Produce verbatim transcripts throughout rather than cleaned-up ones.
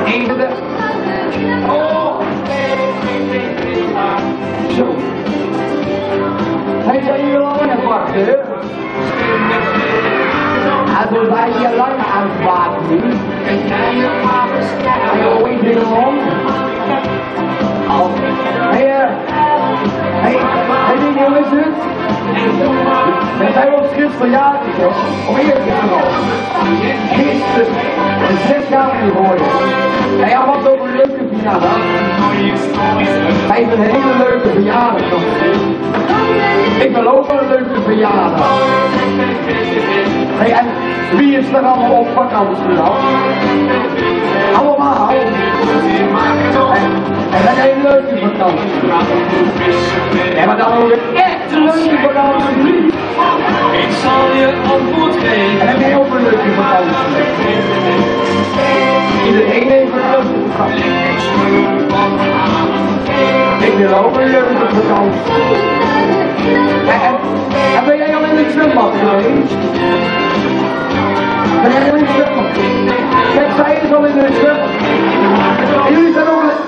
Even de... Oh. Zo. Hij zei hier al aan het wachten, hè? Hij zei hier lang aan het wachten. Hij weet niet waarom. Hey, eh, hey, hey, die jongens, hè? We zijn op Schrift verjaardag, joh. Om eerlijk te zijn. Gisteren, zes jaar geworden. Hey, ja, wat ook een leuke verjaardag. Hij heeft een hele leuke verjaardag. Ik wil ook wel een leuke verjaardag. Hey, en wie is er allemaal op vakantie dan? Allemaal. En, en dan een leuke vakantie. En maar dan ook een echt leuke vakantie. Ik zal je antwoord geven. En dan ben je ook een leuke vakantie. Iedereen heeft een leuke vakantie. Ik wil ook een leuke vakantie. En, en, en ben jij al in het zwembad geweest? Ben jij al in het zwembad? Kijk, zij is al in het zwembad. En jullie zijn ook le-,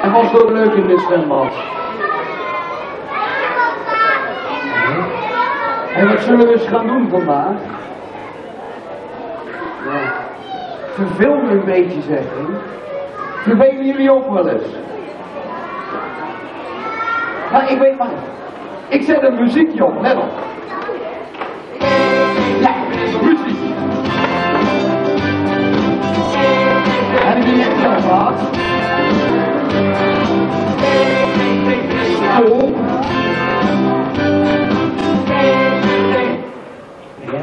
en was het ook leuk in het zwembad? Hé, wat zullen we eens gaan doen vandaag? Ja. Verveel me een beetje, zeg, hè? Vervelen jullie ook wel eens? Maar ik weet maar, ik zet een muziekje op, let op. Ja, muziek. Heb ik hier net al gehad? Oh. Ja.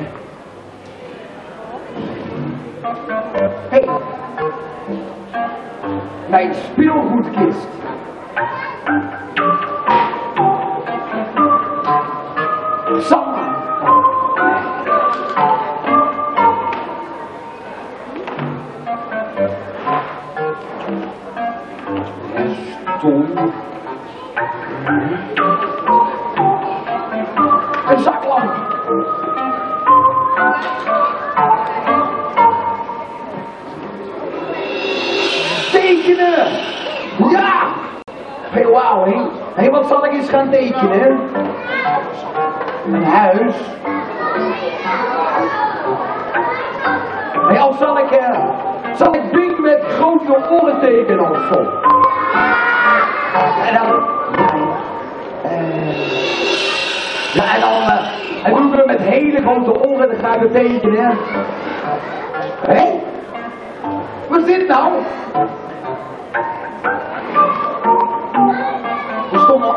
Hey. Mijn speelgoedkist. Sam. Stom. Een zaklamp. Tekenen. Ja. Hey, wauw, hè. Hey, wat zal ik eens gaan tekenen? Een huis. Hey, of zal ik, eh, zal ik Bing met grote oren tekenen of zo? En dan, ja, eh, ja, en dan, eh, en doen we met hele grote oren, dan gaan we tekenen, hè? Hé? Wat is dit nou? We stonden...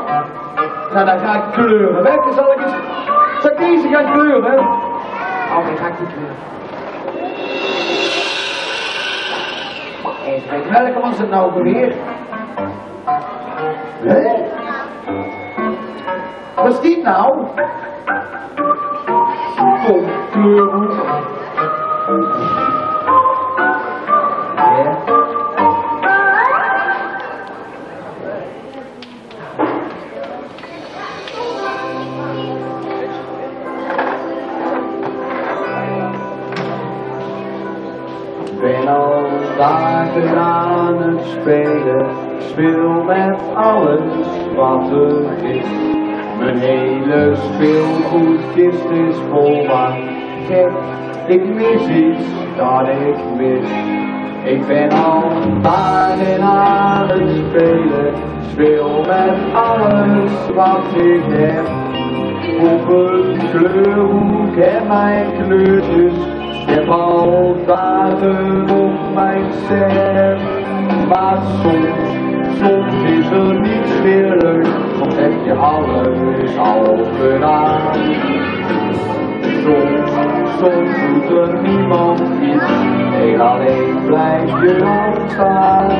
Nou, dan ga ik kleuren. Welke zal ik eens... Zal ik deze gaan kleuren? Oh, dan ga ik die kleuren. Even kijken, welke was het nou weer? Hè? Wat is dit nou? Stom kleurboek. Ja. Ben al dagen aan het spelen, speel met alles wat er is. Mijn hele speelgoedkist is vol, maar gek, ik mis iets dat ik mis. Ik ben al dagen aan het spelen, speel met alles wat ik heb. Op een kleurboek en mijn kleurtjes, heb al dagen op mijn stem. Maar soms, soms is er niets meer leuk, soms heb je alles al gedaan. Soms, soms doet er niemand iets, heel alleen blijf je dan staan.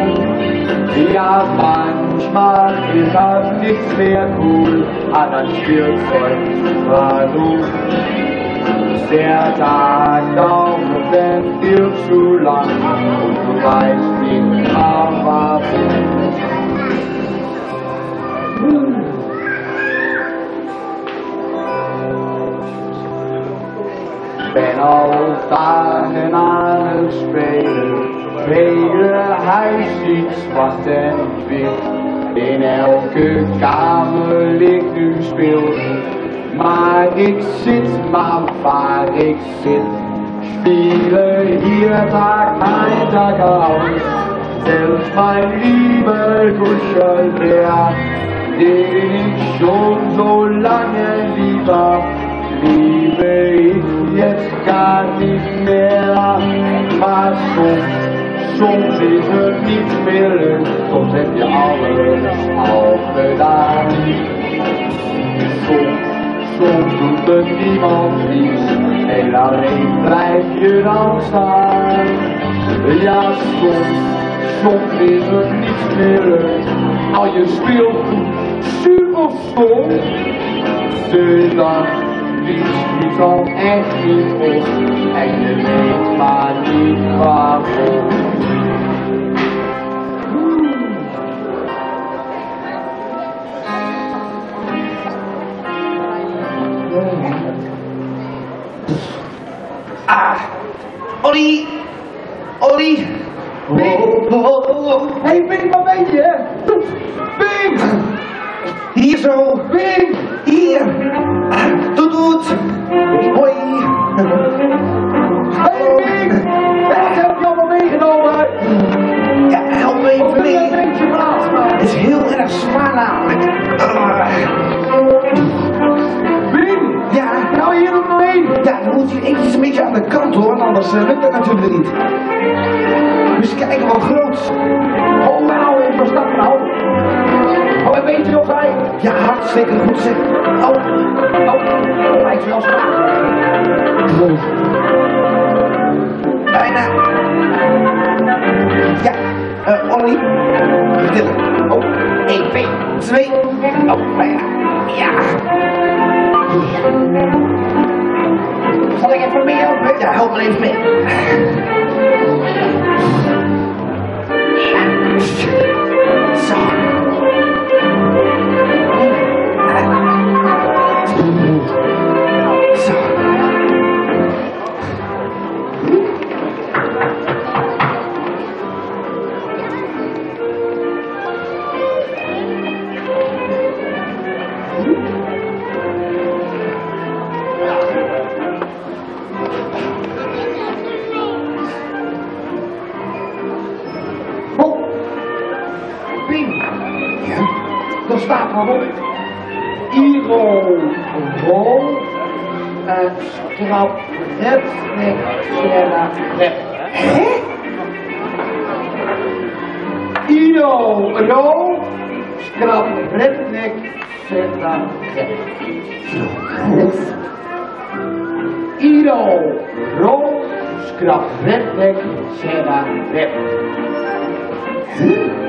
Ja, manchmal is dat niets meer cool, aan het speelplein. Waarom? Der Tag dauert denn viel zu lang und du weißt nicht mehr warum. Ben al dagen aan het spelen, vele huisjes zwart en wit. In elke kamer ligt nu speelgoed, maar ik zit maar waar ik zit. Spelen hier vaak mijn dak al. Zelfs mijn lieve kuschelbär, den ich schon so lange lieb hab, liebe ich jetzt gar nicht mehr. Maar soms, soms is het niet meer leuk, soms heb je alles al gedaan. Soms, soms doet het niemand iets, heel alleen blijf je dan staan. Ja, soms, soms is het niet meer leuk, al je speelgoed super stom. Dus dan is het al echt niet op en je weet maar niet waarom. Ah, Ollie! Ollie! Ping! Oh, oh, oh, oh. Hey, Ping, wat ben je? Ping! Hier zo. Ping! Hier. Toet, toet. Hoi. Hey, Ping! Wat heb je allemaal meegenomen? Ja, help me even mee. Het is heel erg zwaar namelijk. Ping! Ja? Kan je hier nog mee? Ja, dan moet je eventjes een beetje aan de kant hoor, want anders eh, lukt dat natuurlijk niet. Dus kijken wat groot. Oh, wauw, wat is dat nou? Oh, een beetje opzij. Ja, hartstikke goed zeg. Oh, oh, oh, hij is wel zwaar. Bijna. Ja, eh, Ollie. Tillen. Oh, één, twee, twee. Oh, bijna. Ja. Zal ik even mee helpen? Ja, help maar even mee. Zo. Zo. Oh, Ping. Ja? Daar staat wat op. Iro Rol en Scrap Redneck Sarah Rep. Hè? Iro Rol, Scrap Redneck Sarah Rep. Iro Rol, Scrap Redneck Sarah Rep. Huh?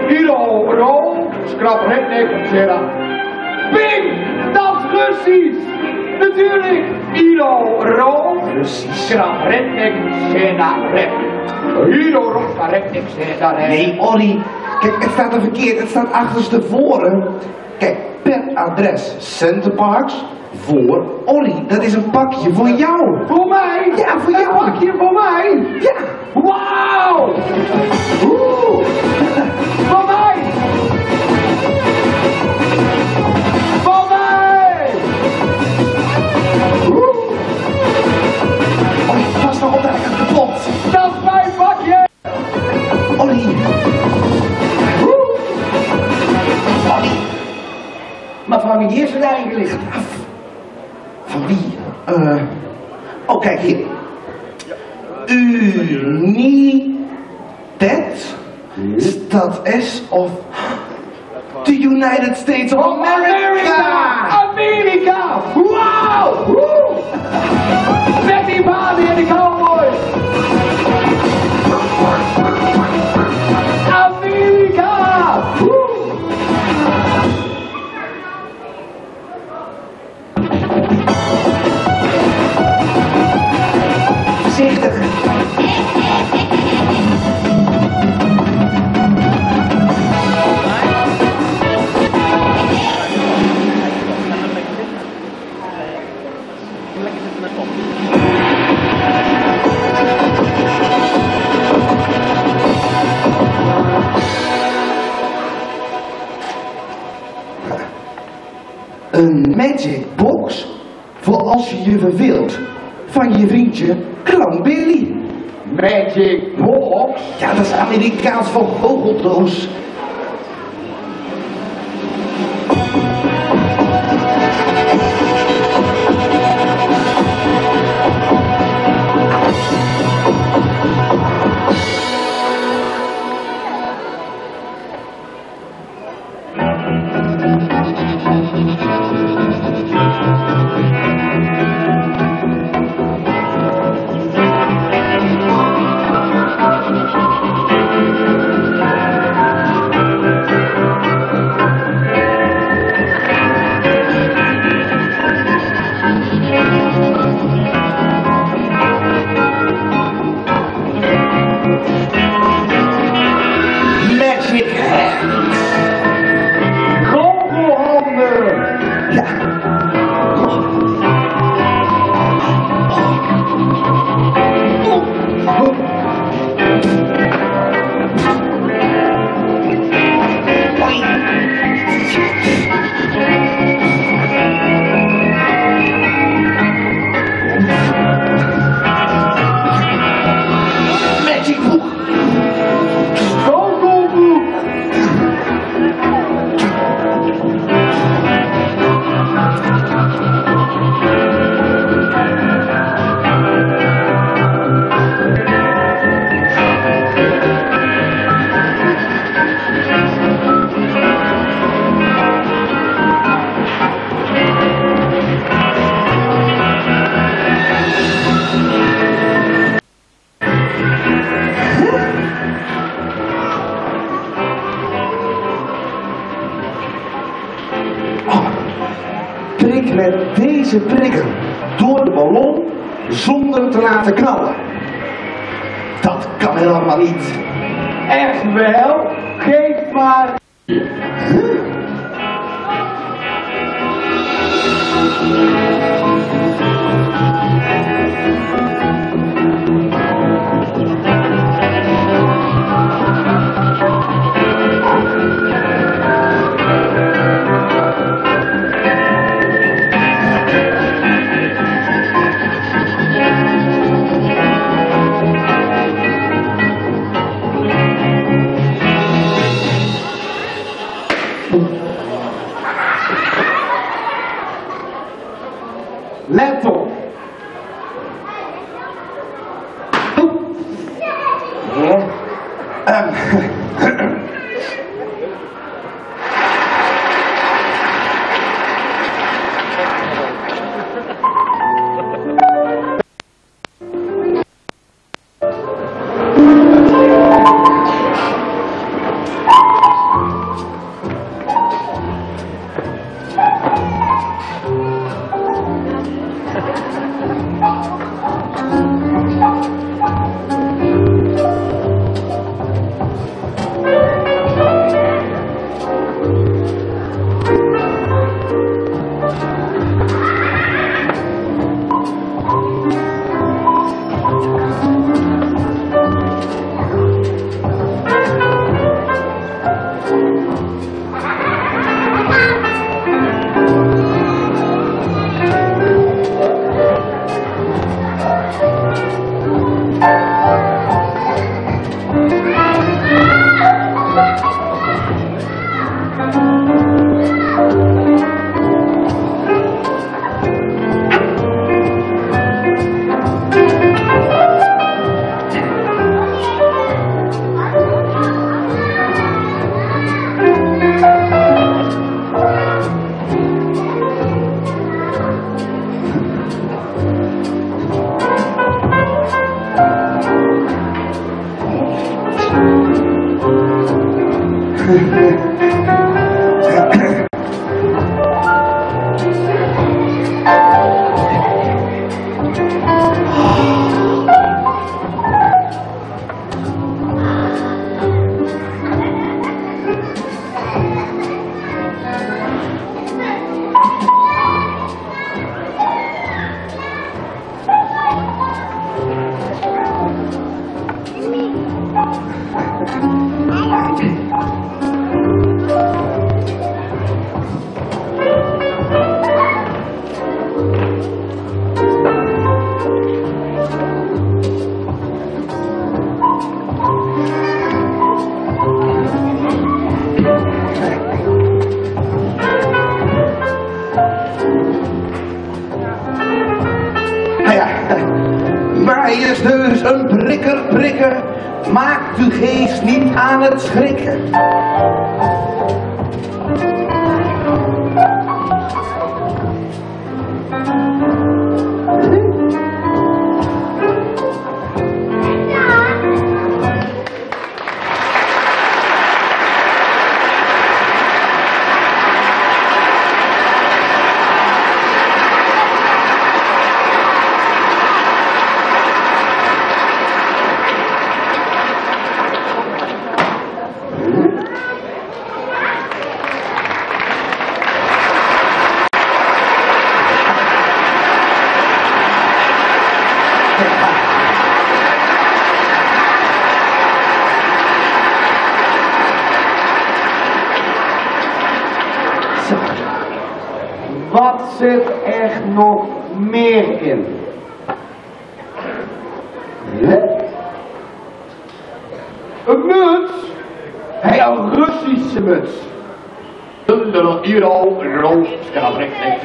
Iro Rol, Scrap Redneck Sarah. Ping, dat is Russisch! Natuurlijk! Iro Rol, Russisch. Scrap Redneck Sarah Rep. Iro Rol, Scrap Redneck Sarah Rep. Nee, Ollie. Kijk, het staat er verkeerd. Het staat achterstevoren. Kijk, per adres Center Parcs voor Ollie. Dat is een pakje voor jou. Voor mij? Ja, voor jou. Een pakje voor mij? Ja. Wauw! Oeh. Voor mij! Voor mij! Oeh. Ollie, pas maar op dat het kapot. Dat is mijn pakje! Ollie. Woe. Ollie. Maar van wie is het eigenlijk? Van wie? Eh, oh, kijk hier. United States of the United States of America. Amerika! Amerika! Wauw! Woe! Met die balie en de cowboy! Amerika! Woe! Voorzichtig. Een magic box voor als je je verveelt. Van je vriendje Clown Billy. Magic box? Ja, dat is Amerikaans voor goocheldoos. Magic Hand. Goochelhanden. Ja. Magic boek. Go, go, go. Oh, prik met deze prikker door de ballon zonder te laten knallen. Dat kan helemaal niet. Echt wel? Geef maar. Let op. Oeh. Ja. Ehm. Nou ja, maar hij is dus een prikker, prikker. Maakt uw geest niet aan het schrikken. Zo. Wat zit er nog meer in? Hè? Een muts? Hé, een Russische muts. Hier al, roos, ja, recht, recht.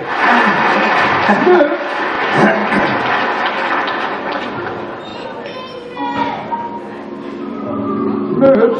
Muts? Muts?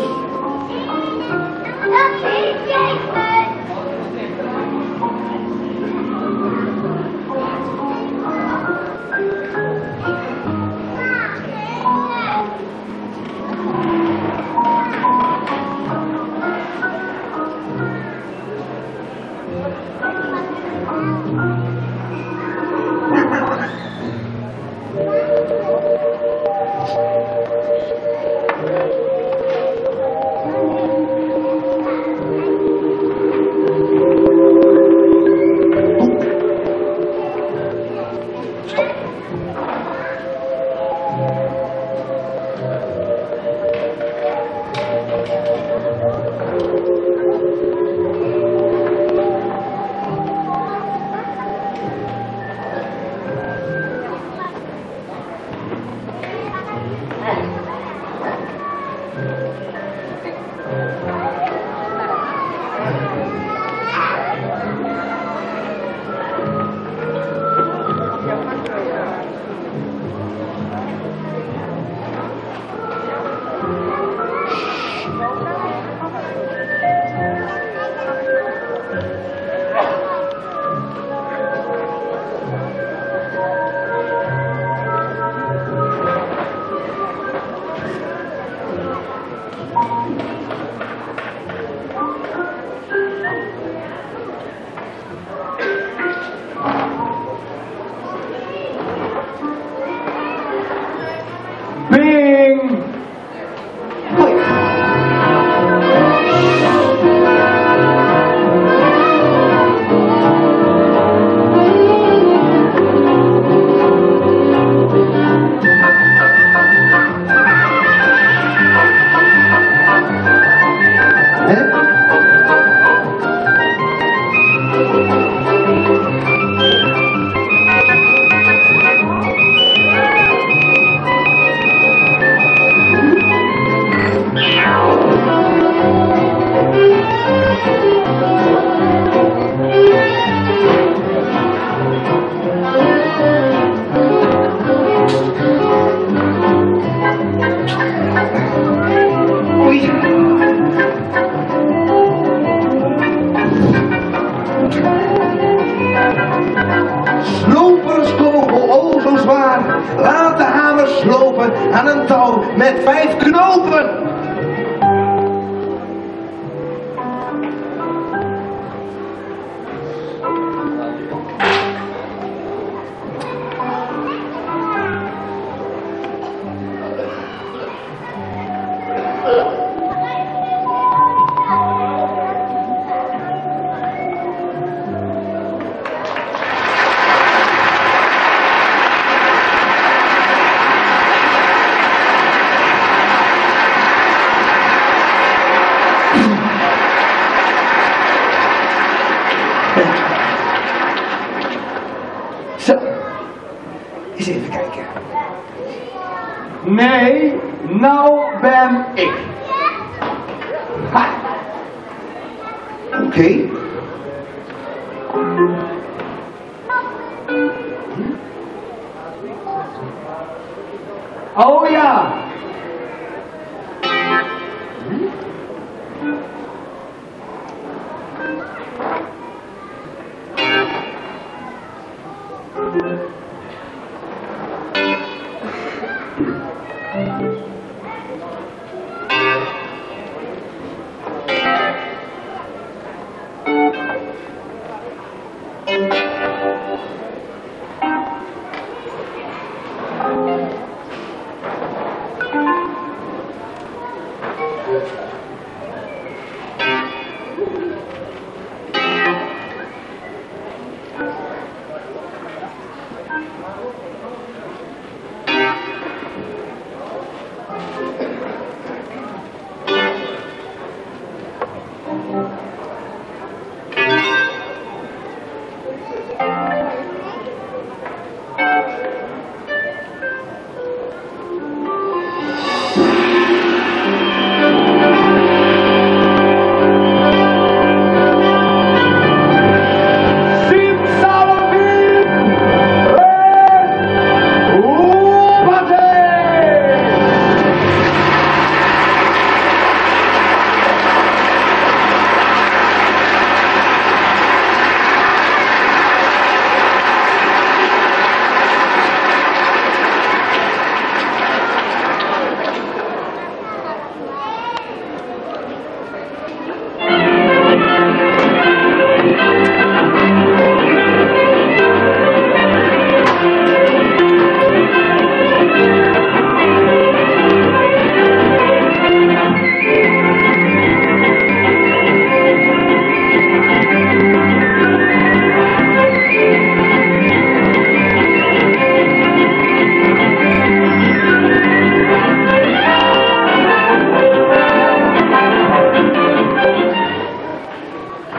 Bing! Oei. Slopers komen, oh, oh, zo zwaar. Laat de hamer slopen aan een touw met vijf knopen. Zo. Eens even kijken. Nee, nou ben ik. Ha. Oké. Oh ja.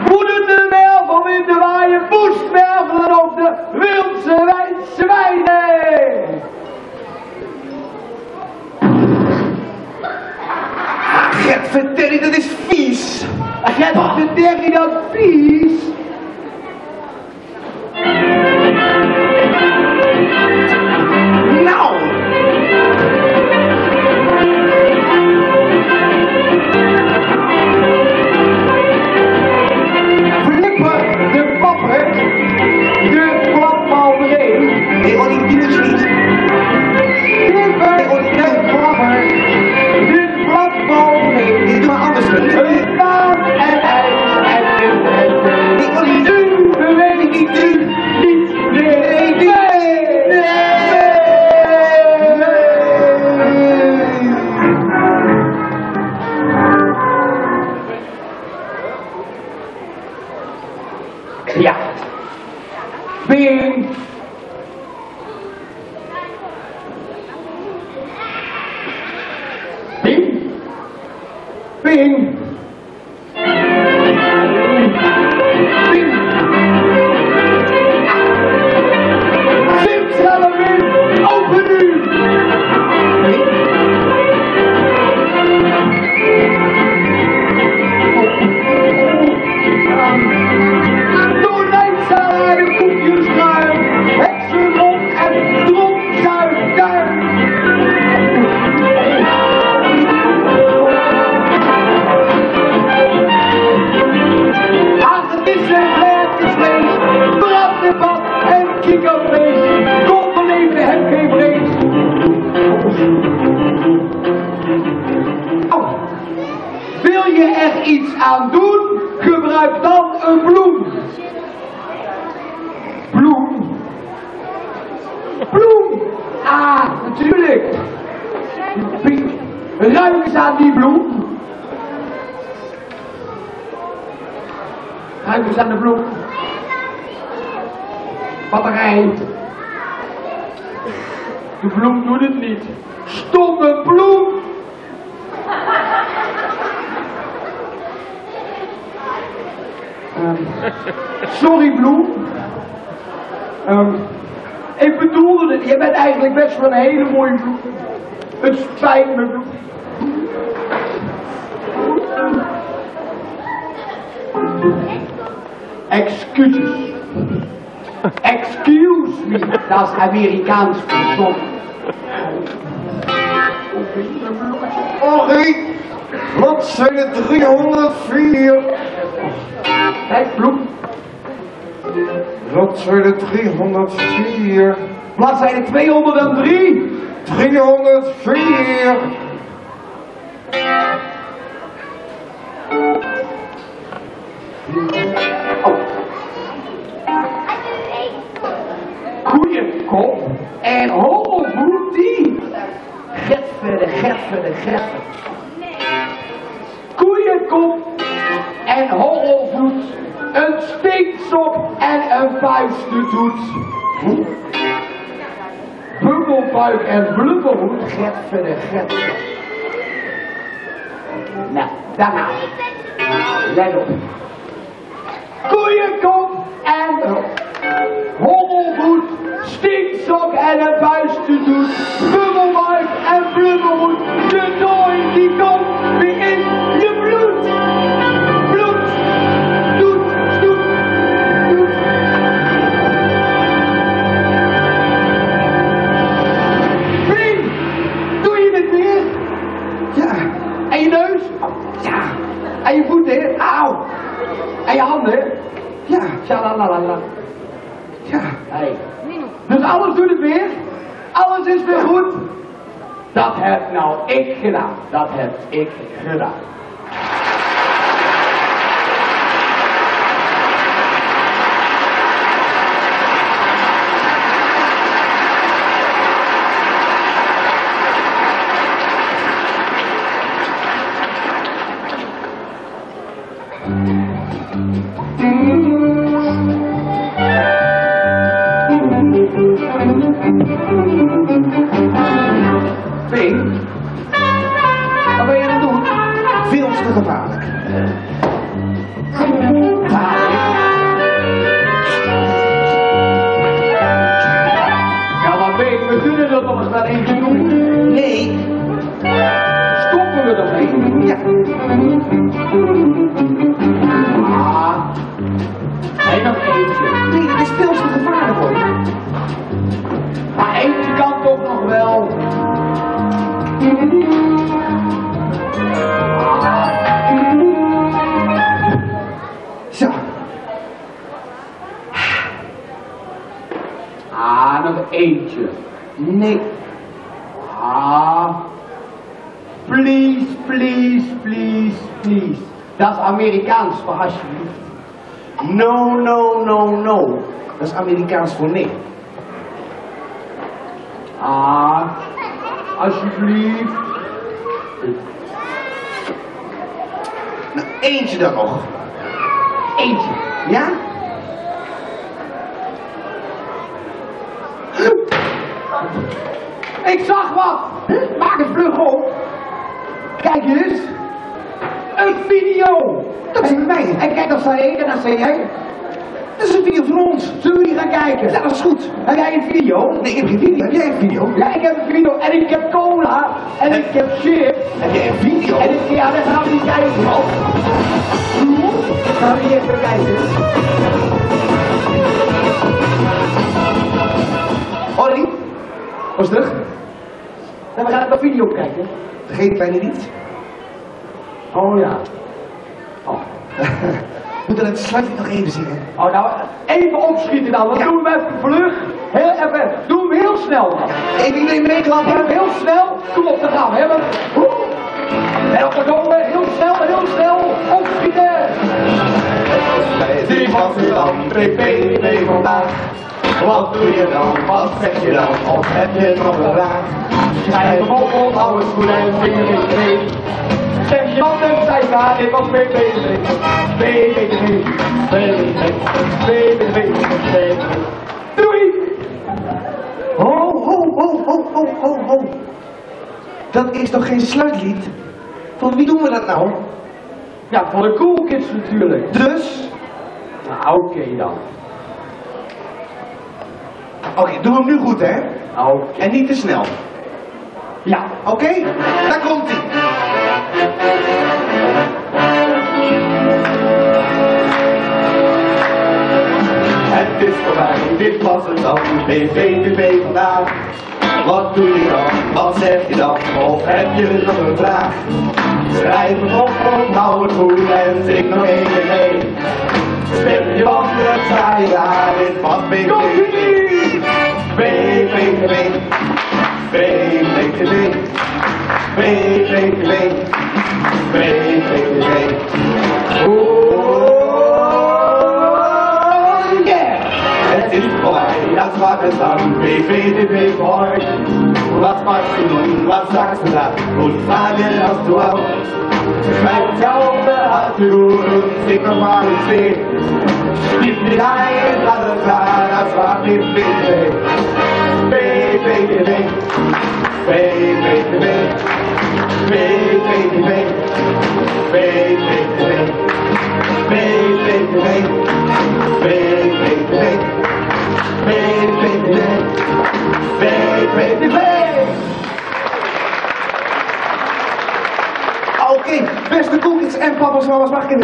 Woedende wervelwinden waaien, woestwervelen op de Wilse wei-, zwijnen. Ach, getverderrie, dat is vies. Ach, getverderrie, dat vies. Nou. Flipper de Papper, de flapbal erin. Nee, Olly, die moet je niet. Flipper de Papper, de flapbal erin. Nee, doe maar anders. Een paard en ijs en een en. Nee, Olly. Doe, beweging, doe, niet. Nee, nee, nee, nee. Ja. Ping. Ping. Ping. Ping. Zit zelf in. Open nu. Doe lijkt zijn koekjes ruim. Heksenrot en dropzuiger. Hagedis en vleerkesvlees, braaddebat en kikkervlees. Kom, beleef de hemgeevrees. Oh. Wil je er iets aan doen? Gebruik dan een bloem. Bloem. Bloem. Ah, natuurlijk. Ruik eens aan die bloem. Ruik eens aan de bloem. Batterij. De bloem doet het niet. Stomme bloem. Ehm, sorry, Bloem. Ehm, ik bedoelde het. Je bent eigenlijk best wel een hele mooie bloem. Het spijt me, Bloem. Excuses. Excuse me, dat is Amerikaans voor sorry. Henri, bladzijde driehonderdvier. Kijk, bloem. Bladzijde driehonderdvier. Bladzijde tweehonderddrie. Driehonderdvier. Koeiekop en hommelvoet die. Getver, getver, getver. Koeiekop en hommelvoet, een steenstok en een vuistentoet. Bummelbuik en blubberhoed, getver, getver. Nou, daarna. Let op. Koeiekop en hommelvoet, steenstok en een vuistentoet, bummelbuik en blubberhoed, de dooi die komt weer in je bloed. Bloed, bloed, bloed, bloed. Pien, doe je het weer? Ja. En je neus? Ja. En je voeten? Auw. En je handen? Ja. Tja, la, la, la, la. Ja. Hey. Dus alles doet het weer. Alles is weer goed. Dat heb nou ik gedaan. Dat heb ik gedaan. Pien, wat ben je aan het doen? Veel te gevaarlijk. Ja, maar Pien, we kunnen er toch eens maar eentje doen. Nee. Stoppen we ermee? Ja. Ah. Nee, nog eentje. Nee, dat is veel te gevaarlijk, hoor. Maar eentje kan toch nog wel. Zo. Ah, nog eentje. Nee. Ah. Please, please, please, please. Dat is Amerikaans voor alsjeblieft. No, no, no, no. Dat is Amerikaans voor nee. Ah, alsjeblieft. Nou, eentje dan nog. Eentje. Ja? Ik zag wat. Maak het vlug op. Kijk eens. Een video. Dat zien wij. En kijk, dat zei ik en dat zei jij. Dat is een video van ons. Zullen we die gaan kijken? Ja, dat is goed. Heb jij een video? Nee, ik heb geen video. Heb jij een video? Ja, ik heb een video. En ik heb cola. En ik heb chips. Heb jij een video? En ik, ja, dat gaan we niet kijken. Oh. Gaan we niet even kijken. Hoi. Rustig. En we gaan een video kijken. Vergeet kleine niet. Oh ja. Oh. Moeten we het sluitlied nog even zingen? Oh, nou, even opschieten dan. Dan doen we hem even vlug. Heel even. Doe hem heel snel dan. Even iedereen meeklappen. Heel snel. Kom op, dan gaan we. Hebben we. Oeh. En op de komen. Heel snel, heel snel. Opschieten. Dit was het dan, P P P vandaag. Wat doe je dan? Wat zeg je dan? Of heb je nog een vraag? Schrijf hem op, op oude schoenen en vinger in twee. Zeg je wat en zei waar, dit was P P P. P P P, P P P, P P P. Doei! Ho, ho, ho, ho, ho, ho, ho. Dat is toch geen sluitlied? Van wie doen we dat nou? Ja, van de Cool Kids natuurlijk. Dus? Nou, oké dan. Oké, doe hem nu goed, hè? Oké. En niet te snel. Ja. Oké? Daar komt-ie. Het is voorbij, dit was het dan, P P P vandaag. Wat doe je dan? Wat zeg je dan? Of heb je nog een vraag? Schrijf hem op, onthoud het goed en zing nog één keer mee. Stem je op de site aan in wat weet ik. B B T V, B B T V, B B T V, B B T V. Oh yeah! Het is voorbij, dat was het dan, B B T V Boy. Wat was toen, wat zag ze daar? Hoe staat het als dwal? Bij hetzelfde achterhoorn, ik nog maar eens weer. Niet meer aan het laten gaan, als wat in B B T V. B B T V, B B T V, B B T V, B B T V, B B T V, B B T V, B B T V, B B B T V. Oké, beste koekjes en papa's, mamas, mag ik in?